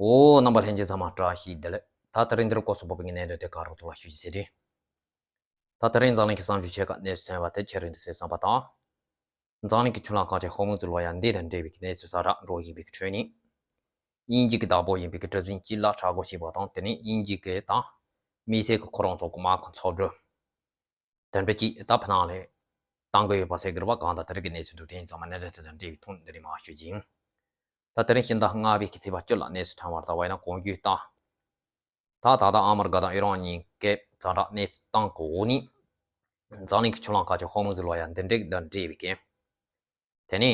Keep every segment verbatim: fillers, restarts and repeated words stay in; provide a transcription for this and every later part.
འོ། རྣམ་པ་ལྷན་རྒྱས་ཚང་མ་བཀྲ་ཤིས་བདེ་ལེགས། ད་དེ་རིང་འདིར་སྐོར་སུ་བབས་པའི་གནད་དོན་དེ་ག་རོགས་ཐོག་ལ་ཞུ་རྒྱུ་ཟེར་དུས། ད་དེ་རིང་འཛམ་གླིང་གི་གསར་འགྱུར་ཆེ་ཁག་གནས་སུ་ཐོན་པ་དེ་ཁྱེད་རང་འདི་གསན་བསམ་པ་དང་། འཛམ་གླིང་གི་ཆུ་ལྷག་ཁ་ཆེ་ཧོར་མུ་ཛི་ལོ་ཡ་འདི་དང་འབྲེལ་བའི་གནས་ཚུལ་གསར་རག་འགྲོ་བཞིན་པའི་ཁྲོད་ནས། དབྱིན་ཇི་གི་བདག་པོ་ཡིན་པའི་གྲུ་གཟིངས་གཅིག་ལ་དྲག་རྒོལ་བྱས་པ་དང་། དེ་ནས་དབྱིན་ཇི་གི་དང་དམིགས་བསལ་གྱི་ཁོ་རང་ཚོ་གི་དམག་གི་ཚོགས་འདུ་དེ་འདྲ་གཅིག་ད་ཕ་ནང་ལ་བཏང་གི་ཡོད་པ་ཟེར་གི་རེད་པ། གང་ལྟར་དེ་རིང་གི་གནས་ཚུལ་འདུག་དེ་ཡིན་ཙང་མ་གནད་དོན་དེ་དང་འབྲེལ་བའི་ཐོག་འདི་རིང་མར་ཞུ་རྒྱུ་ཡིན། ད་དེ་རིང་ཕྱི་ཟླ་ལྔ་པའི་གི་ཚེས་པ་བཅུ་ལ་གནས་སུ་ཐོན་པར་ལྟ་བ་ཡིན་ན། གོང་ཞུས་ལྟར། ད་ད་ལྟ་ཨ་མི་རི་ཀ་དང་ཨི་རན་གཉིས་ཀས་ཛ་དྲག་གནས་ཚུལ་བཏང་གི་འོག་ནས། འཛམ་གླིང་གི་ཆུ་ལྷག་ཁ་ཆེ་ཧོར་མུ་ཛི་ལོ་ཡ་འདི་འདྲ་དང་འབྲེལ་བའི་གི། དེ་ནས་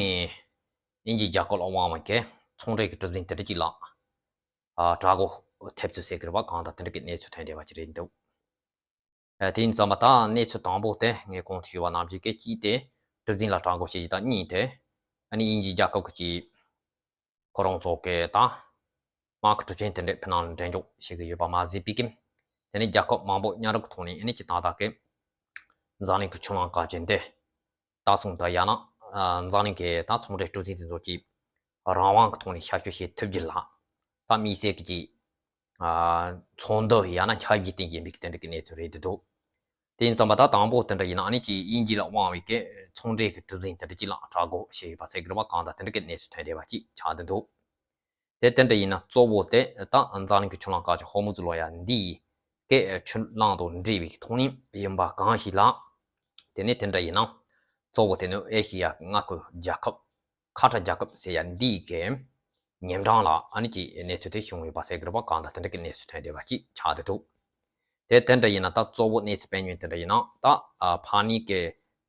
དབྱིན་ཇིའི་རྒྱལ་ཁབ་ལ་དབང་བའི་གི་ཚོང་འབྲེལ་གྱི་གྲུ་གཟིངས་དེ་འདྲ་གཅིག་ལ། ཨ། དྲག་རྒོལ་ཐེབས་ཚུལ་ཟེར་གི་རེད་པ། གང་ལྟར་དེ་འདྲ་གི་གནས་ཚུལ་ཐོན་བསྡད་པ་ཅིག་རེད་འདུག་ཨ། དེ་ཡིན་ཙང་མ་ད་གནས་ཚུལ་དང་པོ་དེ་ངས་གོང་དུ་ཞུས་པ་ནང་བཞིན་གི་གཅིག་དེ་གྲུ་གཟིངས་ལ་དྲག་རྒོལ་བྱེད་རྒྱུ་དང་། གཉིས་དེ་ཨ་ནི་དབྱིན་ཇིའི་རྒྱལ་ཁབ་ཀྱི་ཁོ་རང་ཚོ་གི་ད་དམག་གི་གྲུ་ཆེན་དེ་འདྲ་ཕ་ནང་ལ་འགྲེམས་འཇོག་བྱེད་ཀྱི་ཡོད་པ་མ་ཟད་པའི་གི། དེ་ནས་རྒྱལ་ཁབ་མང་པོ་མཉམ་རུབ་ཀྱི་ཐོག་ནས་ཨ་ནི་ཅིག་ཏག་ཏག་གི་འཛམ་གླིང་གི་ཆུ་ལྷག་ཁ་ཆེ་འདི་ད་སོང་ད་ཡང་ན། ཨ། འཛམ་གླིང་གི་ད་ཚོང་འབྲེལ་གྲུ་གཟིངས་དེ་ཚོ་གིས་རང་དབང་གི་ཐོག་ནས་ཞབས་ཞུ་བྱེད་ཐུབ་རྒྱུ་ལ། ད་དམིགས་བསལ་གྱི་ཅིག་ཨ། ཚོགས་འདུ་ཡང་ན་ཆ་རྒྱུས་སྟེང་ཡིན་པའི་གི་དེ་འདྲ་གི་གནས་ཚུལ་རེད་འདུག་དེ་ཡིན་ཙང་མ་ད་དང་པོ་དེ་འདྲ་ཡིན་ན། ཨ་ནི་ཅིག་དབྱིན་ཇི་ལ་དབང་བའི་གི་ཚོང་འབྲེལ་གྱི་གྲུ་གཟིངས་དེ་འདྲ་གཅིག་ལ་དྲག་རྒོལ་བྱས་ཡོད་པ་ཟེར་གི་རེད་པ། གང་ལྟར་དེ་འདྲ་གི་གནས་ཚུལ་ཐོན་བསྡད་པ་ཅིག་ཆགས་བསྡད་འདུག་དེ་དེ་འདྲ་ཡིན་ན་གཙོ་བོ་དེ་ད་འཛམ་གླིང་གི་ཆུ་ལྷག་ཁ་ཆེ་ཧོར་མུ་ཛི་ལོ་ཡ་འདི་གི་ཆུ་ལྷག་དང་འབྲེལ་བའི་ཐོག་ནས་ཡིན་པ་གང་ཞིག་ལ། དེ་ནས་དེ་འདྲ་ཡིན་ན་གཙོ་བོ་དེ་ནི་ཨེ་ཤི་ཡ་མངའ་ཁུལ་རྒྱལ་ཁབ་ཁ་ཏྲ་རྒྱལ་ཁབ་ཟེར་ཡ་འདི་གི་ཉེ་འགྲམ་ལ་ཨ་ནི་ཅིག་གནས་ཚུལ་དེ་བྱུང་ཡོད་པ་ཟེར་གི་རེད་པ། གང་ལྟར་དེ་འདྲ་གི་གནས་ཚུལ་ཐོན་བསྡད་པ་ཅིག་ཆགས་བསྡད་འདུག་དེ་དེ་འདྲ་ཡིན་ན་ད་གཙོ་བོ་གནས་ཚུལ་སྤེལ་ཉེན་དེ་འདྲ་ཡིན་ན། ད་ཨ་ཕ་ནི་གི་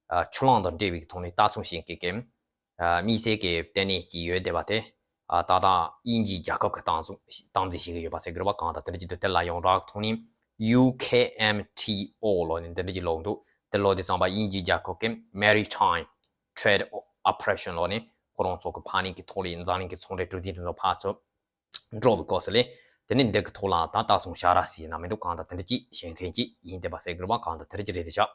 ཨ་ཆུ་ལྷག་དང་འབྲེལ་བའི་ཐོག་ནས་ད་སོང་ཞིག་གི་གི་ཨ་དམིགས་བསལ་གྱི་ལྟེ་གནས་ཅིག་ཡོད་བསྡད་པ་དེ། ཨ་ད་ལྟ་དབྱིན་ཇིའི་རྒྱལ་ཁབ་ཀྱིས་སྟངས་འཛིན་སྟངས་འཛིན་བྱེད་ཀྱི་ཡོད་པ་ཟེར་གི་རེད་པ། གང་ལྟར་དེ་འདྲ་ཅིག་འདུག་དེ་ལ་ཡོངས་གྲགས་ཀྱི་ཐོག་ནས་ཡུ་ཁེ་ཨེམ་ཊི་ཨོ་ལབ་ནས་འདི་འདྲ་ཅིག་ཀློག་འདུག་དེ་ཀློག་དུས་ཙམ་པ་དབྱིན་ཇིའི་རྒྱལ་ཁབ་ཀྱི་Maritime Trade Operation ལབ་ནས་ཁོ་རང་ཚོ་གི་ཕ་ནི་གི་ཐོག་ལ་འཛམ་གླིང་གི་ཚོང་འབྲེལ་གྲུ་གཟིངས་དེ་ཚོ་ཕར་ཚུར་འགྲོ་བའི་སྐབས་སུ་ལས། དེ་ནས་འདི་གི་ཐོག་ལ་ད་ལྟ་སོང་ཞ་ར་ཟེར་ན་མི་འདུག་གང་ལྟར་དེ་འདྲ་ཅིག་བྱེད་མཁན་ཅིག་ཡིན་བསྡད་པ་ཟེར་གི་རེད་པ། གང་ལྟར་དེ་འདྲ་ཅིག་རེད་བསྡད་ཤག་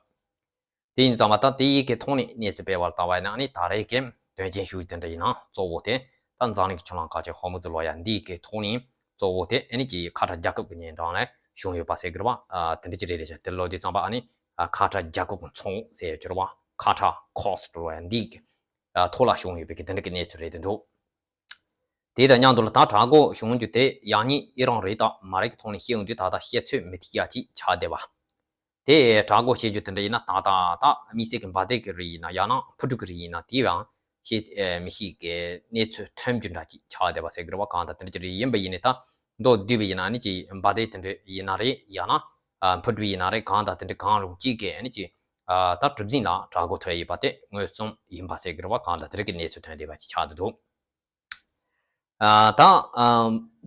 དེ་ཡིན་ཙང་མ་ད་དེ་ཡི་གི་ཐོག་ནས་གནས་ཚུལ་སྤེལ་བར་ལྟ་བ་ཡིན་ན། ཨ་ནི་ད་རེས་ཀྱི་དོན་རྐྱེན་ཤོས་དེ་འདྲ་ཡིན་ན་གཙོ་བོ་དེ་ད་འཛམ་གླིང་གི་ཆུ་ལྷག་ཁ་ཆེ་ཧོར་མུ་ཛི་ལོ་ཡ་འདི་གི་ཐོག་ནས་གཙོ་བོ་དེ་ཨ་ནི་ཅིག་ཁ་ཏྲ་རྒྱལ་ཁབ་ཀྱི་ཉེ་འགྲམ་ལ་བྱུང་ཡོད་པ་ཟེར་གི་རེད་པ། ཨ་དེ་འདྲ་ཅིག་རེད་བསྡད་ཤག་དེ་ཀློག་དུས་ཙམ་པ་ཨ་ནི་ཨ་ཁ་ཏྲ་རྒྱལ་ཁབ་ཀྱི་མཚོ་ཟེར་ཡ་ཅིག་རེད་པ། ཁ་ཏྲ་ཁོ་སི་ཊི་ལབ་ཡ་འདི་གི་ཨ་ཐོག་ལ་བྱུང་ཡོད་པའི་གི་དེ་འདྲ་གི་གནས་ཚུལ་རེད་བསྡད་འདུག་དེ་དང་མཉམ་དུ་ལ་ད་དྲག་རྒོལ་བྱུང་རྒྱུ་དེ་ཡང་སྙིང་ཨི་རན་རེད་དམ་མ་རེད་ཀྱི་ཐོག་ནས་བཤད་ཡོང་དུས་ད་ལྟ་བཤད་ཚོད་མི་ཐིག་ཡ་ཅིག་ཆགས་བསྡད་པ། དེ་དྲག་རྒོལ་བྱེད་རྒྱུ་དེ་འདྲ་ཡིན་ན་ད་ལྟ་ད་དམིགས་བསལ་གྱི་འབར་མདེལ་གྱི་རིགས་ཡིན་ན་ཡང་ན་འཕུར་གྲུ་གི་རིགས་ཡིན་ན་དེ་ཡང་བཤད་ཨེ་མི་ཤེས་ཀྱི་གནས་ཚུལ་ཐོན་རྒྱུ་འདྲ་ཅིག་ཆགས་བསྡད་པ་ཟེར་གི་རེད་པ། གང་ལྟར་དེ་འདྲ་ཅིག་རེད། ཡིན་པ་ཡིན་ནའི་ད་མདོར་བསྡུས་པ་ཡིན་ན་ཨ་ནི་ཅིག་འབར་མདེལ་དེ་འདྲ་ཡིན་ན་རེད། ཡང་ན་ཨ་འཕུར་གྲུ་ཡིན་ན་རེད། གང་ལྟར་དེ་འདྲ་གང་རུང་གཅིག་གིས་ཨ་ནི་ཅིག་ཨ་ད་གྲུ་གཟིངས་ལ་དྲག་རྒོལ་ཐེབས་ཡོད་པ་དེ་མངོན་སུམ་ཡིན་པ་ཟེར་གི་རེད་པ། གང་ལྟར་དེ་འདྲ་གི་གནས་ཚུལ་ཐོན་བསྡད་པ་ཅིག་ཆགས་བསྡད་འདུག་ཨ་ད་ཨ་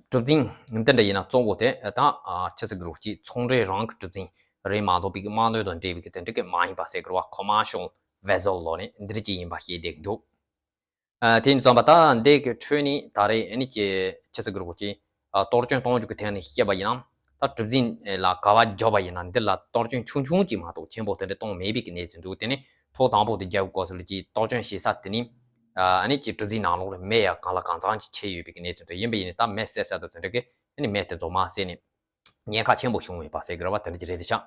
གྲུ་གཟིངས་འདི་འདྲ་ཡིན་ན་གཙོ་བོ་དེ་ད་ཨ་ཆི་ཟེར་གི་རེད་ཅིག་ཚོང་འབྲེལ་རང་གི་གྲུ་གཟིངས་རེད་མ་གཏོགས་པའི་དམག་དོན་དང་འབྲེལ་བའི་གི་དེ་འདྲ་གི་མ་ཡིན་པ་ཟེར་གི་རེད་པ། Commercial Vessel ལབ་ནས་འདི་འདྲ་ཅིག་ཡིན་པ་བཤད་བསྡད་ཀྱི་འདུག་ཨ་དེ་ཡིན་ཙང་པ་ད་འདི་གི་ཁྲོད་ནས་ད་རེས་ཨ་ནི་ཅིག་ཆི་ཟེར་གི་རེད་ཅིག་ཨ་གཏོར་སྐྱོན་གཏོང་རྒྱུ་གི་ཐད་ནས་བཤད་པ་ཡིན་ན། ད་གྲུ་གཟིངས་ལ་ག་པར་རྒྱབ་པ་ཡིན་ན་འདི་ལ་གཏོར་སྐྱོན་ཆུང་ཆུང་ཅིག་མ་གཏོགས་ཆེན་པོ་དེ་འདྲ་གཏོང་མེད་པའི་གི་གནས་ཚུལ་འདུག་དེ་ནས་ཐོག་དང་པོ་དེ་རྒྱབ་དགོས་སོ་ལ་ཅིག་གཏོར་སྐྱོན་བྱེད་ས་དེ་ནི་ཨ་ནི་ཅིག་གྲུ་གཟིངས་ནང་ལོགས་ལ་མེ་ཡ་གང་ལ་གང་འཚམ་ཅིག་ཆད་ཡོད་པའི་གི་གནས་ཚུལ་འདུག་ཡིན་པ་ཡིན་ནའི་ད་མེ་བསད་ས་དང་དེ་འདྲ་གི་ཨ་ནི་མེ་དེ་ཚོ་མར་བསད་ནས་ཉེན་ཁ་ཆེན་པོ་བྱུང་ཡོད་པ་ཟེར་གི་རེད་པ། དེ་འདྲ་ཅིག་རེད་དེ་ཤག་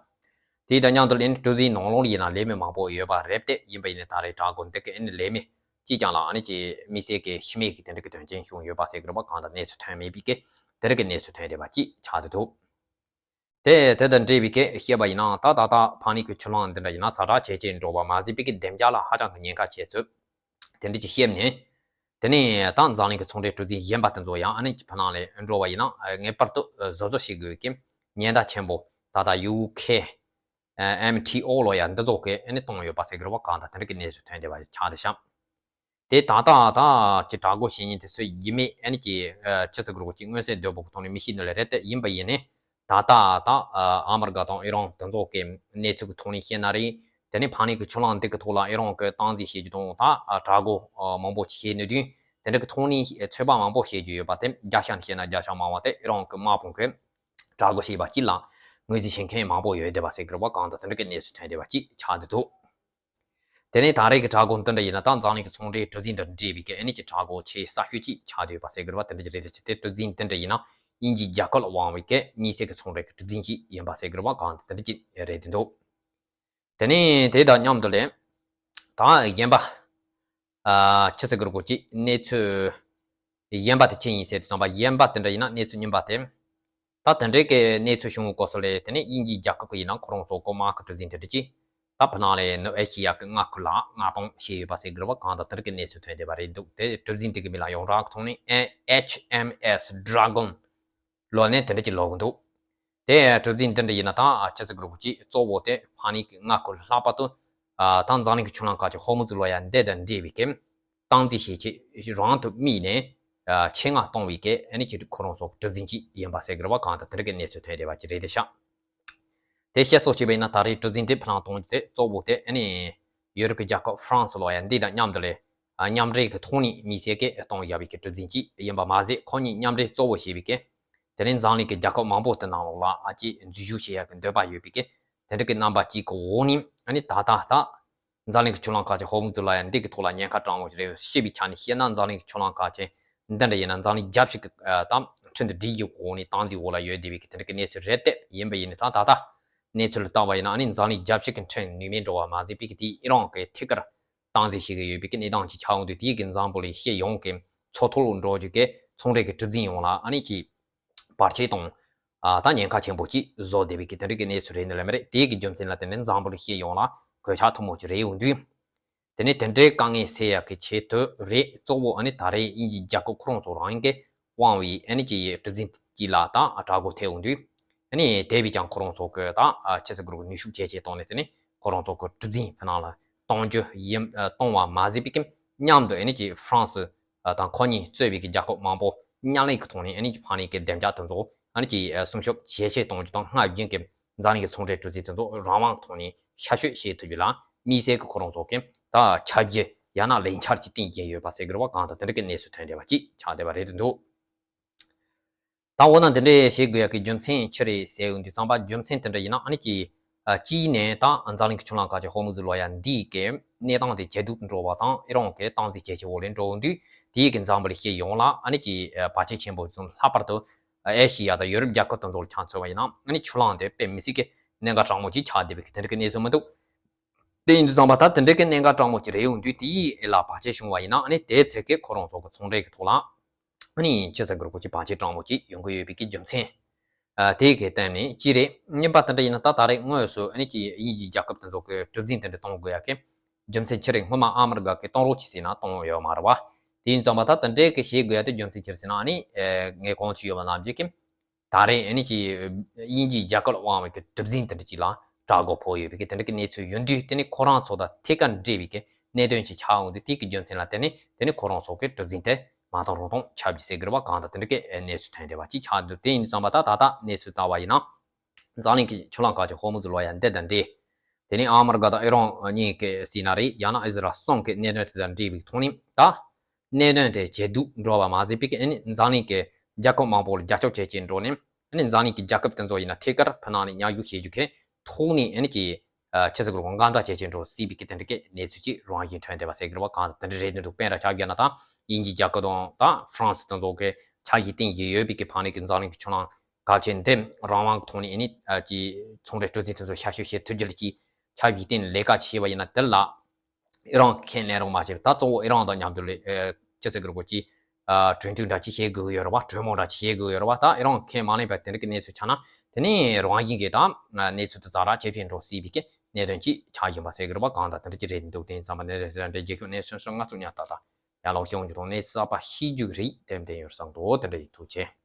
དེ་དང་མཉམ་དུ་ཨ་ནི་གྲུ་གཟིངས་ནང་ལོགས་ལ་ཡིན་ན་ལས་མེད་མང་པོ་ཡོད་པ་རེད་དེ། ཡིན་པ་ཡིན་ནའི་ད་རེས་དྲག་རྒོལ་འདི་གི་ཨ་ནི་ལས་མེད་ཅིག་ཀྱང་ལ་ཨ་ནི་ཅིག་དམིགས་བསལ་གྱི་ཤི་རྨས་ཀྱི་དེ་འདྲ་གི་དོན་རྐྱེན་བྱུང་ཡོད་པ་ཟེར་གི་རེད་པ། གང་ལྟར་གནས་ཚུལ་ཐོན་མེད་པའི་གི་དེ་འདྲ་གི་གནས་ཚུལ་ཐོན་བསྡད་པ་ཅིག་ཆགས་བསྡད་འདུག་དེ་དེ་དང་འབྲེལ་བའི་གི་བཤད་པ་ཡིན་ན་ད་ད་ལྟ་ཕ་ནི་གི་ཆུ་ལྷག་འདི་འདྲ་ཡིན་ན་ཛ་དྲག་ཇེ་ཆེར་འགྲོ་བ་མ་ཟད་པའི་གི་བདེ་འཇགས་ལ་ཧ་ཅང་གི་ཉེན་ཁ་ཆེ་ཚུལ་དེ་འདྲ་ཅིག་བཤད་ནས། དེ་ནས་ད་འཛམ་གླིང་གི་ཚོང་འབྲེལ་གྲུ་གཟིངས་གཞན་པ་དེ་ཚོ་ཡང་ཨ་ནི་ཕ་ནང་ལ་འགྲོ་བ་ཡིན་ན་ངེས་པར་དུ་གཟབ་གཟབ་བྱེད་དགོས་ཀྱི་ཉེན་བརྡ་ཆེན་པོ་ད་ལྟ་ཡུ་ཁེ་ཨེམ་ཊི་ཨོ་ལབ་ཡ་འདི་ཚོ་གིས་ཨ་ནི་བཏང་ཡོད་པ་ཟེར་གི་རེད་པ། གང་ལྟར་དེ་འདྲ་གི་གནས་ཚུལ་ཐོན་བསྡད་པ་ཆགས་བསྡད་ཤག་དེ་ད་ལྟ་ད་ཅིག་དྲག་རྒོལ་བྱེད་མཁན་དེ་ཚོ་ཡིན་མིན་ཨ་ནི་ཅིག་ཆི་ཟེར་གི་རེད་ཅིག་མངོན་གསལ་དོད་པོ་གི་ཐོག་ནས་མི་ཤེས་ནི་ལས་རེད་དེ། ཡིན་པ་ཡིན་ནའི་ད་ལྟ་ད་ཨ་མི་རི་ཀ་དང་ཨི་རན་དེ་ཚོ་གི་གནས་ཚུལ་གི་ཐོག་ནས་བཤད་ན་རེད། དེ་ནས་ཕ་ནི་གི་ཆུ་ལྷག་འདི་གི་ཐོག་ལ་ཨི་རན་གི་སྟངས་འཛིན་བྱེད་རྒྱུ་དང་ད་དྲག་རྒོལ་མང་པོ་བྱེད་ནུས་དུས་དེ་འདྲ་གི་ཐོག་ནས་ཚོད་དཔག་མང་པོ་བྱེད་རྒྱུ་ཡོད་པ་དེ། རྒྱ་ཤ་ནས་བཤད་ན་རྒྱ་ཤ་མང་བ་དེ་ཨི་རན་གི་དམག་དཔུང་གི་དྲག་རྒོལ་བྱས་པ་གཅིག་ལ་ངོས་འཛིན་བྱེད་མཁན་མང་པོ་ཡོད་བསྡད་པ་ཟེར་གི་རེད་པ། གང་ལྟར་དེ་འདྲ་གི་གནས་ཚུལ་ཐོན་བསྡད་པ་གཅིག་ཆགས་བསྡད་འདུག་དེ་ནས་ད་རེས་ཀྱི་དྲག་རྒོལ་འདི་འདྲ་ཡིན་ན་ད་འཛམ་གླིང་གི་ཚོང་འབྲེལ་གྲུ་གཟིངས་དང་འབྲེལ་བའི་གི་ཨ་ནི་ཅིག་དྲག་རྒོལ་ཆེས་གསར་ཤོས་ཅིག་ཆགས་བསྡད་ཡོད་པ་ཟེར་གི་རེད་པ། དེ་འདྲ་ཅིག་རེད་དེ། ཅི་སྟེ་གྲུ་གཟིངས་འདི་འདྲ་ དབྱིན་ཇིའི་རྒྱལ་ཁབ་ལ་དབང་བའི་གི་དམིགས་བསལ་གྱི་ཚོང་འབྲེལ་གྱི་གྲུ་གཟིངས་ཅིག་ཡིན་པ་ཟེར་གི་རེད་བ། གང་དེ་འདྲ་ཅིག་རེད་འདུག་དེ་ནས་དེ་དང་མཉམ་དུ་ལས་ད་གཞན་པ་ཨ་ཅི་ཟེར་གི་རེད་གོ་ཅིག་གནས་ཚུལ་གཞན་པ་དེ་ཅི་ཡིན་ཟེར་དུས་ཙམ་པ། གཞན་པ་དེ་འདྲ་ཡིན་ན་གནས་ཚུལ་རྙིང་པ་དེ། ད་དེ་འདྲའི་གི་གནས་ཚུལ་བྱུང་བའི་སྐབས་སུ་ལས་དེ་ནས་དབྱིན་ཇིའི་རྒྱལ་ཁབ་ཀྱི་ཡིན་ན་ཁོ་རང་ཚོ་གོ་དམག་གི་གྲུ་གཟིངས་དེ་འདྲ་ཅིག་ད་ཕ་ནང་ལས་ནུབ་ཨེ་ཤི་ཡ་གི་མངའ་ཁུལ་ལ་མངགས་གཏོང་བྱས་ཡོད་པ་ཟེར་གི་རེད་བ། གང་ལྟར་དེ་འདྲ་གི་གནས་ཚུལ་ཐོན་བསྡད་པ་རེད་འདུག་དེ་གྲུ་གཟིངས་དེ་གི་མིང་ལ་ཡོངས་གྲགས་ཀྱི་ཐོག་ནས་ཨེ་ཨེཆ་ཨེམ་ཨེས་Dragon ལོ་ནས་དེ་འདྲ་ཅིག་ལབ་གི་འདུག་དེ་གྲུ་གཟིངས་འདི་འདྲ་ཡིན་ན་ད་ཅི་ཟེར་གི་རེད་གོ་ཅིག་གཙོ་བོ་དེ་ཕ་ནི་གི་མངའ་ཁུལ་ལྷག་པར་དུ་ཨ་ད་འཛམ་གླིང་གི་ཆུ་ལམ་ཁག་ཅིག་ཧོར་མུ་ཛི་ལོ་ཡ་འདི་དང་འབྲེལ་བའི་གི་སྟངས་འཛིན་བྱེད་ཆེད་རང་དུ་དམིགས་ནས་ཨ་ཆེད་མངགས་གཏོང་བའི་གི་ཨ་ནི་ཅིག་ཁོ་རང་ཚོ་གྲུ་གཟིངས་ཅིག་ཡིན་པ་ཟེར་གི་རེད་བ། གང་ལྟར་དེ་འདྲ་གི་གནས་ཚུལ་ཐོན་བསྡད་པ་ཅིག་རེད་དེ་ཤག་དེ་བཤད་སྲོལ་བྱས་པ་ཡིན་ན་ད་རེས་གྲུ་གཟིངས་དེ་ཕ་ནང་གཏོང་རྒྱུ་དེ་གཙོ་བོ་དེ་ཨ་ནི་ཡུ་རོབ་ཀྱི་རྒྱལ་ཁབ་ཧྥ་རན་སི་ལོ་ཡ་འདི་དང་མཉམ་དུ་ལས་ཨ་མཉམ་འབྲེལ་གྱི་ཐོག་ནས་དམིགས་བསལ་གྱི་གཏོང་བཞག་པའི་གི་གྲུ་གཟིངས་ཅིག་ཡིན་པ་མ་ཟད། ཁོ་གཉིས་མཉམ་འབྲེལ་གཙོ་བོ་བྱས་པའི་གི་དེ་རིང་འཛམ་གླིང་གི་རྒྱལ་ཁབ་མང་པོ་དེ་ནང་ལོགས་ལ་ཨ་ཅེ་འཛུལ་ཞུགས་བྱེད་ཡག་གི་འདོད་པ་ཡོད་པའི་གི་དེ་འདྲ་གི་རྣམ་པ་གཅིག་གི་འོག་ནས་ཨ་ནི་ད་ལྟ་ད་འཛམ་གླིང་གི་ཆུ་ལམ་ཁག་ཅིག་ཧོར་མུ་ཛི་ལོ་ཡ་འདི་གི་ཐོག་ལ་ཉེན་ཁ་དྲང་མོ་ཞིག་རེད། ཤེས་པའི་ཆ་ནས་བཤད་ན་འཛམ་གླིང་གི་ཆུ་ལམ་ཁག་ཅིག་འདི་འདྲ་ཡིན་ན་འཛམ་གླིང་རྒྱབ་ཕྱོགས་ཀྱི་ཨ་དང་ཁྲིམས་དང་སྒྲིག་གཞི་འོག་ནས་སྟངས་འཛིན་འོག་ལ་ཡོད་བསྡད་པའི་གི་དེ་འདྲ་གི་གནས་ཚུལ་རེད་དེ། ཡིན་པ་ཡིན་ནའི་ད་ད་ལྟ་གནས་ཚུལ་ལ་བལྟས་པ་ཡིན་ན་ཨ་ནི་འཛམ་གླིང་རྒྱབ་ཕྱོགས་ཀྱི་ཁྲིམས་ནུས་མེད་འགྲོ་བ་མ་ཟད་པའི་གི་དེའི་ཨི་རན་གྱི་ཐད་ཀར་སྟངས་འཛིན་བྱེད་ཀྱི་ཡོད་པའི་གི་གནས་སྟངས་ཅིག་ཆགས་ཡོང་དུས། དེའི་གི་འཛམ་བུ་གླིང་སྤྱི་ཡོངས་ཀྱི་མཚོ་ཐོག་ལ་འགྲོ་རྒྱུ་གི་ཚོང་འབྲེལ་གྱི་གྲུ་གཟིངས་ཡོངས་ལ་ཨ་ནི་གི་བར་ཆད་དང་ཨ་ད་ཉེན་ཁ་ཆེན་པོ་ཅིག་བཟོ་བསྡད་པའི་གི་དེ་འདྲ་གི་གནས་ཚུལ་རེད་ནི་ལ་མི་རེད། དེའི་གི་རྒྱུ་མཚན་ལ་བརྟེན་ནས་འཛམ་བུ་གླིང་སྤྱི་ཡོངས་ལ་གོད་ཆག་ཐུང་མོ་ཅིག་རེད་ཡོང་དུས། དེ་ནས་དེ་འདྲའི་དཀའ་ངལ་སེལ་ཡག་གི་ཆེད་དུ་རེད། གཙོ་བོ་ཨ་ནི་ད་རེས་དབྱིན་ཇིའི་རྒྱལ་ཁབ་ཁོ་རང་ཚོ་རང་གིས་དབང་བའི་ཨ་ནི་ཀྱི་གྲུ་གཟིངས་ཀྱི་ལ་དང་དྲག་རྒོལ་ཐེབས་ཡོང་དུས། ཨ་ནི་དེ་བས་ཀྱང་ཁོ་རང་ཚོ་གི་ད་ཨ་ཆི་ཟེར་དགོས་རེད། ནུས་ཤུགས་ཇེ་ཆེ་བཏང་ནས། དེ་ནས་ཁོ་རང་ཚོ་གི་གྲུ་གཟིངས་ཕ་ནང་ལ་གཏོང་རྒྱུ་ཡིན་ཨ་གཏོང་བ་མ་ཟད་པའི་གི་མཉམ་དུ་ཨ་ནི་ཀྱི་ཧྥ་རན་སི་ཨ་དང་ཁོ་གཉིས་གཙོས་པའི་གི་རྒྱལ་ཁབ་མང་པོ་མཉམ་ལས་ཀྱི་ཐོག་ནས་ཨ་ནི་ཀྱི་ཕ་ནི་གི་བདེ་འཇགས་དེ་ཚོ་ཨ་ནི་ཀྱི་ཨ་སྲུང་སྐྱོབ་ཇེ་ཆེ་གཏོང་རྒྱུ་དང་། སྔར་བཞིན་གི་འཛམ་གླིང་གི་ཚོང་འབྲེལ་གྲུ་གཟིངས་དེ་ཚོ་རང་དབང་ཐོག་ནས་ཤར་བསྐྱོད་བྱེད་ཐུབ་རྒྱུ་ལ་དམིགས་བསལ་གྱི་ཁོ་རང་ཚོ་གི་ད་ཁྱབ་རྒྱ་ཡང་ན་ལས་འཆར་ཅིག་བཏིང་གི་ཡོད་པ་ཟེར་གི་རེད་བ། གང་ལྟར་དེ་འདྲ་གི་གནས་ཚུལ་ཐོན་བསྡད་པ་ཅིག་ཆགས་བསྡད་པ་རེད་འདུག་ད་འོ་ན་འདི་འདྲའི་བྱེད་དགོས་ཡག་གི་རྒྱུ་མཚན་ཅི་རེད་ཟེར་ཡོང་དུས་ཙམ་པ། རྒྱུ་མཚན་དེ་འདྲ་ཡིན་ན་ཨ་ནི་ཀྱི་ཨ་གཅིག་ནས་ད་འཛམ་གླིང་གི་ཆུ་ལམ་ཁ་ཆེ་ཧོར་མུ་ཛི་ལོ་ཡ་འདིའི་གི་གནས་སྟངས་དེ་ཇེ་སྡུག་འགྲོ་བ་དང་། ཨི་རན་གི་སྟངས་འཛིན་ཇེ་ཆེ་བོ་ལ་འགྲོ་ཡོང་དུས། དེའི་གི་འཛམ་བུ་གླིང་སྤྱི་ཡོངས་ལ་ཨ་ནི་ཀྱི་ཨ་བར་ཆད་ཆེན་པོ་བྱུང་། ལྷག་པར་དུ་ཨེ་ཤི་ཡ་དང་ཡོ་རོབ་རྒྱལ་ཁབ་དེ་ཚོ་ལ་ཆ་མཚོན་པ་ཡིན་ན་ཨ་ནི་ཆུ་ལམ་དེ་དཔེ་མི་སྲིད་ཀྱི་གནད་འགག་དྲང་མོ་ཅིག་ཆགས་བསྡད་པའི་གི་དེ་འདྲ་གི་གནས་ཚུལ་མི་འདུག་དེ་ཡིན་དུས་ཙམ་པ་ད་དེ་འདྲའི་གི་གནད་འགག་དྲང་མོ་ཅིག་རེད་ཡོང་དུས། དེའི་ལ་བར་ཆད་བྱུང་བ་ཡིན་ན་ཨ་ནི་དེའི་ཚེ་གི་ཁོ་རང་ཚོ་གི་ཚོང་འབྲེལ་གི་ཐོག་ལ་ཨ་ནི་ཅི་ཟེར་དགོས་རེད། ཁོ་ཅིག་བར་ཆད་དྲང་མོ་ཅིག་ཡོང་གི་ཡོད་པའི་གི་རྒྱུ་མཚན་ཨ་དེའི་གི་སྟེང་ནས་གཅིག་རེད། གཉིས་པ་དེ་འདྲ་ཡིན་ན་ད་ད་རེས་དངོས་སུ་ཨ་ནི་ཀྱི་དབྱིན་ཇིའི་རྒྱལ་ཁབ་དེ་ཚོ་གི་གྲུ་གཟིངས་དེ་འདྲ་གཏོང་དགོས་ཡག་གི་རྒྱུ་མཚན་ཅི་རེད། སྔོན་མ་ཨ་མི་རི་ཀ་གི་གཏོང་རོགས་བྱེད་ཟེར་ན་གཏོང་ཡོད་མ་རེད་བ། དེ་ཡིན་ཙམ་པ་ད་དེ་འདྲའི་གི་བྱེད་དགོས་ཡག་དེ་རྒྱུ་མཚན་ཅི་རེད་ཟེར་ན། ཨ་ནི་ཨེ་ངས་གོང་ཞུས་ཡོད་པ་ནང་བཞིན་གི་ད་རེས་ཨ་ནི་ཀྱི་དབྱིན་ཇིའི་རྒྱལ་ཁབ་ལ་དབང་བའི་གི་གྲུ་གཟིངས་དེ་འདྲ་ཅིག་ལ་དྲག་རྒོལ་ཕོག་ཡོད་པའི་གི་དེ་འདྲ་གི་གནས་ཚུལ་ཡོང་དུས། དེ་ནི་ཁོ་རང་ཚོ་དང་ཐད་ཀར་འབྲེལ་བའི་གི་གནད་དོན་ཅིག་ཆགས་ཡོང་དུས། དེ་གི་རྒྱུ་མཚན་ལ་བརྟེན་ནས་དེ་ནི་ཁོ་རང་ཚོ་གི་གྲུ་གཟིངས་དེ་མ་བཏང་རུང་གཏོང་ཆགས་རྒྱུ་ཟེར་གི་རེད་བ། གང་ལྟར་དེ་འདྲ་གི་གནས་ཚུལ་ཐོན་བསྡད་པ་ཅིག་ཆགས་འདུག་དེ་ཡིན་ཙམ་པ་ད་ད་ལྟ་གནས་ཚུལ་ལྟ་བ་ཡིན་ན། འཛམ་གླིང་གི་ཆུ་ལམ་ཁ་ཆེ་ཧོར་མུ་ཛི་ལོ་ཡ་འདི་དང་འབྲེལ། དེ་ནི་ཨ་མི་རི་ཀ་དང་ཨི་རན་གཉིས་ཀྱི་ཟེར་ན་རེད། ཡང་ན་ཨི་ཟི་རལ་གསུམ་གྱི་གནད་དོན་དེ་དང་འབྲེལ་བའི་ཐོག་ནས་ད་གནད་དོན་དེ་ཇེ་སྡུག་འགྲོ་བ་མ་ཟད་པའི་གི་ཨ་ནི་འཛམ་གླིང་གི་རྒྱལ་ཁབ་མང་པོ་ལ་རྒྱབ་སྐྱོར་བྱེད་ཀྱིན་འགྲོ་ནས། ཨ་ནི་འཛམ་གླིང་གི་རྒྱལ་ཁབ་དེ་ཚོ་ཡིན་ན་ཐད་ཀར་ཕུ་ནང་ནས་མཉམ་ཞུགས་བྱེད་རྒྱུ་གི་ཐོག་ནས་ཨ་ནི་ཀྱི་ཨ་ཆི་ཟེར་དགོས་རེད། འགལ་ཟླ་བྱེད་ཀྱིན་འགྲོ་སྲིད་པའི་གི་དེ་འདྲ་གི་གནས་ཚུལ་ཅིག་རང་བཞིན་ཐོན་བསྡད་པ་ཟེར་གི་རེད་བ། གང་དེ་འདྲ་རེད་འདུག་དཔེར་ན་ཆ་བཞག་ན་ད་དབྱིན་ཇིའི་རྒྱལ་ཁབ་དང་ད་ཧྥ་རན་སི་དེ་ཚོ་གི་འཆར་གཞི་བཏིང་བཞིན་ཡོད་པའི་གི་ཕ་ནི་གི་འཛམ་གླིང་གི་ཆུ་ལམ་གལ་ཆེན་འདི་རང་དབང་གི་ཐོག་ནས་ཨ་ནི་ཨ་ཀྱི་ཚོང་འབྲེལ་གྲུ་གཟིངས་དེ་ཚོ་ཤར་བསྐྱོད་བྱེད་ཐུབ་རྒྱུ་ལ་ཅིག་འཆར་གཞི་བཏིང་ལས་ཀ་བྱས་པ་ཡིན་ན། དེ་ལ་ཨི་རན་ཁས་ལེན་རོགས་མ་བྱས་པ། ད་གཙོ་བོ་ཨི་རན་དང་མཉམ་དུ་ལས་ཨ་ཅི་ཟེར་དགོས་རེད། ཀྱི་ཨ་གྲོས་མཐུན་འདྲ་ཅིག་བྱེད་དགོས་ཀྱི་ཡོད་རེད་བ། གྲོས་མོལ་འདྲ་ཅིག་བྱེད་དགོས་ཀྱི་ཡོད་རེད་བ། ད་ཨི་རན་ཁས་མ་ལེན་པ་དེ་འདྲ་གི་གནས་ཚུལ་ཆགས་ན། དེ་ནས་རང་བཞིན་གྱིས་ད་གནས་ཚུལ་དེ་ཛ་དྲག་ཇེ་ཆེར་འགྲོ་སྲིད་པའི་གི་གནད་དོན་ཅིག་ཆགས་བཞིན་པ་ཟེར་གི་རེད་བ། གང་ལྟར་དེ་འདྲ་ཅིག་རེད་འདུག་དེ་ཡིན་ཙམ་པ་ནས་རེད་རེད་འདྲ་རྒྱལ་ཁབ་གནས་ཚུལ་སོགས་ང་ཚོ་ཉག་ཏག་ཏག་ཡར་ལོག་བྱུང་རྒྱུ་དང་གནས་ཚུལ་གསར་པ་ཤེས་རྒྱུ་རེད། དེ་འདྲ་ཡོད་བསམ་འདུག་དེ་འདྲ་ཡིན། ཐུགས་རྗེ་ཆེ།